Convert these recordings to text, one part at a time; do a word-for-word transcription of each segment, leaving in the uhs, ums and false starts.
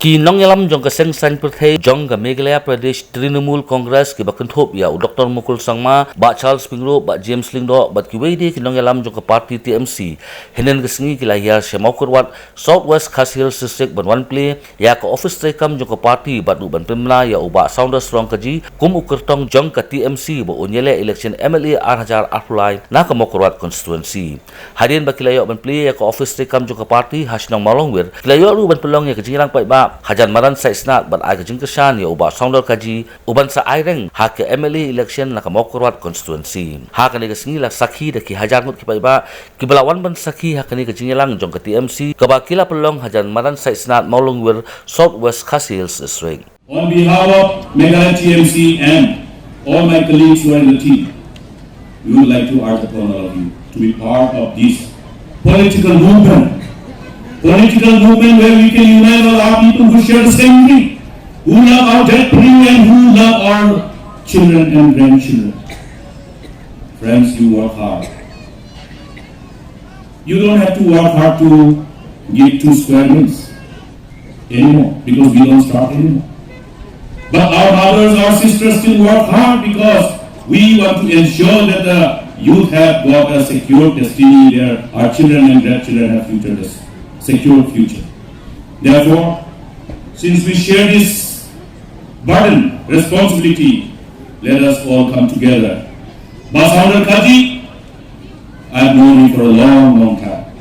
Ki nongïalam jong ka seng saiñ pyrthei jong ka Meghalaya Pradesh Trinamool Congress kiba kynthup ïa u Doctor Mukul Sangma, Bah Charles Pyngrope, Bah James Lyngdoh bad kiwei de ki nongïalam jong ka party T M C hynne ka sngi ki la hiar sha Mawkyrwat, South West Khasi Hills District ban wan plie ïa ka office treikam jong ka party bad ruh ban pynbna ïa u Bah Saunders Rongkaji kum u kyrtong jong ka T M C ba un ïaleh election M L A ar hajar arphew lai na ka Mawkyrwat constituency. Hadien ba ki la ïoh ban plie ïa ka office treikam jong ka party ha shnong Mawlongwir, ki la ïoh ruh ban pynlong ïa ka jingïalang paidbah hajan madan Saitnat bad ai ka jingkyrshan ïa u Bah Saunders Kaji u ban sa aireng ha ka M L A election na ka Mawkyrwat constituency. Ha kane ka sngi la sakhi da ki hajar ngut ki paidbah kiba la wan ban sakhi ha kane ka jingïalang jong ka T M C kaba ki la pynlong hajan madan Saitnat, Mawlongwir, South West Khasi Hills District. On behalf of Meghalaya T M C and all my colleagues who are in the team, we would like to urge upon all of you to be part of this political movement. Political movement where we can unite all our people who share the same dream, who love our debt free and who love our children and grandchildren. Friends, you work hard. You don't have to work hard to give two square meals anymore because we don't starve anymore. But our mothers, our sisters still work hard because we want to ensure that the youth have got a secure destiny there, our children and grandchildren have future des- secure future. Therefore, since we share this burden, responsibility, let us all come together. Bah Saunders Kaji, I've known him for a long, long time.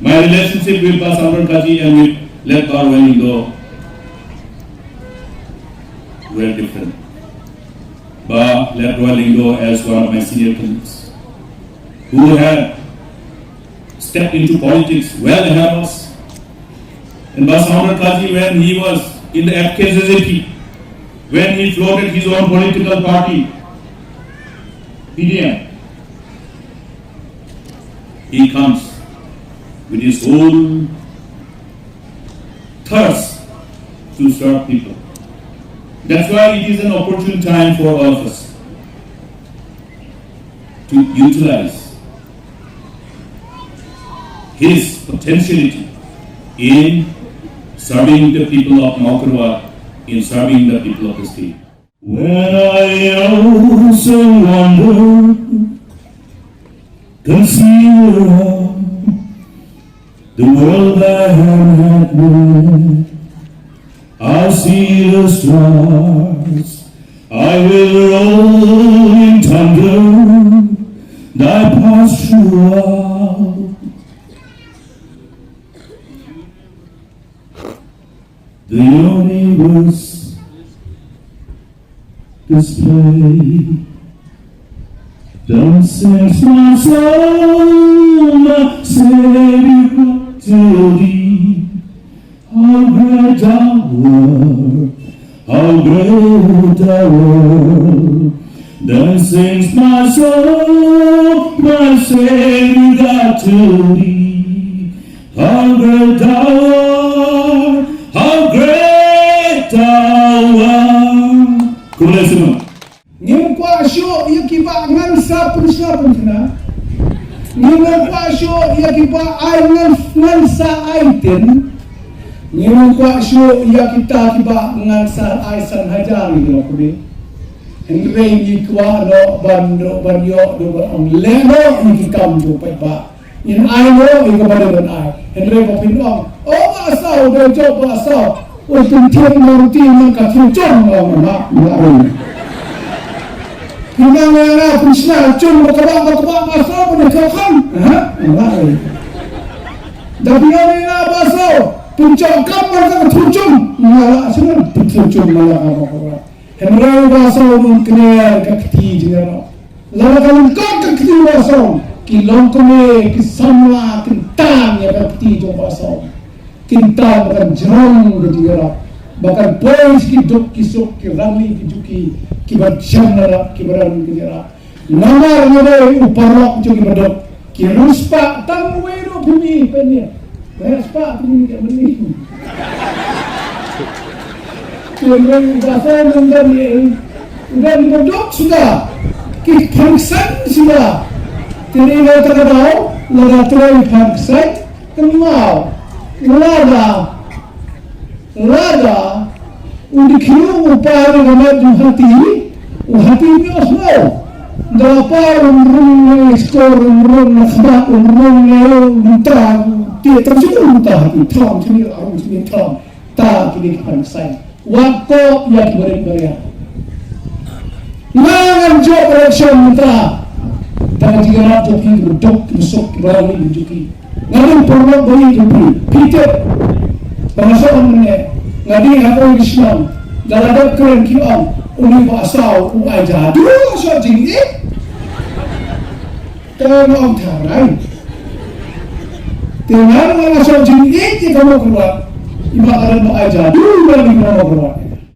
My relationship with Bah Saunders Kaji and with late Bah Roy Lyngdoh were different. Bah late Roy Lyngdoh as one of my senior colleagues who had stepped into politics well ahead of us. And Bah Saunders Kaji, when he was in the F K Z Z P, when he floated his own political party, P D M, he comes with his whole thirst to serve people. That's why it is an opportune time for all of us to utilize his potentiality in serving the people of Mawkyrwat, in serving the people of the state. When I also wonder, consider the world thy hand hath made. I see the stars, I will roll in thunder thy path throughout. The universe display. Then sings my soul, my Savior, to thee. How great thou art, how great thou art. Then sings my soul, my Savior God, to thee. How great thou art, how great thou art. Khublei shibun. Ngim kwah shuh ïa ki ba ngan sa pynshna pynshna. Ngim kwah shuh ïa ki ba ai ngan, ngan sa ai tin. Ngim kwah shuh ïa kita ki ba ngan sa ai san hajar ngi lo kudi. Hynrei ngi kwah noh ban, noh ban ïoh, noh ban ong leh noh ïa ki kam jong paidbah. Ngin ai noh ïa kaba dei ban ai. Hynrei ba phin ong, "Oh, Bah Saw, dei jop Bah Saw. Oi, phin thied mangti man ka thied jong, ong, ong, ong, ong." Phin nang ïa nga phin shna jong ba kaba, ba kaba Bah Saw ban ïa kham. Ha? Ong, ong. Da phin ong ïa nga Bah Saw, phin jop kam man ka thied jong. Nga la shna phin thied jong man la ka ba kaba. Hynrei Bah Saw, un kner ka kti jingïarap. Lada ka lyngkot ka kti Bah Saw, ki longkmie, ki samla, kin tan ïa ka kti jong Bah Saw. Kin tan ba kan jrong ka jingïarap. Ba kan poi ki duk ki suk, ki rangli ki juki, ki ban shem na rak, ki ban rang ka jingïarap. Namar nga dei u paralok jong ki baduk. Ki riewspah tang uwei ruh phi mih pynïap. Riewspah phi mih ka mih. Ki riewspah nang dan ïa, dan baduk suda. Ki pangsan suda. Ki riewspah ka dau, lada trei pangsan, kynmaw. Lada Lada u dkhiew u par ïa ka met jong u hati, u hati u ïohsngew. Lada u par um rung na skor, um rung na khmat, um rung na mynta, te tang shu mynta hati, thong sini, arung sini, thong. Ta kine ki pynshai. Wat koh ïa ki barit baria. Nga ngan jop election mynta. Da ka jingïarap jong phi, ki duk, ki suk, ki rali jong phi. Nga dei u paralok ba ïeit jong phi. Phi tip ba nga shu ong mynne, nga dei ha kawei ka shnong. Da la dep kren ki ong, une u Bah Saw u ai jadu, nga shu jingïeit. Te nga ong tharai. Te nga ong nga shu jingïeit ïa ka Mawkyrwat. I Bah Karen ba ai jadu ïa ka Mawkyrwat.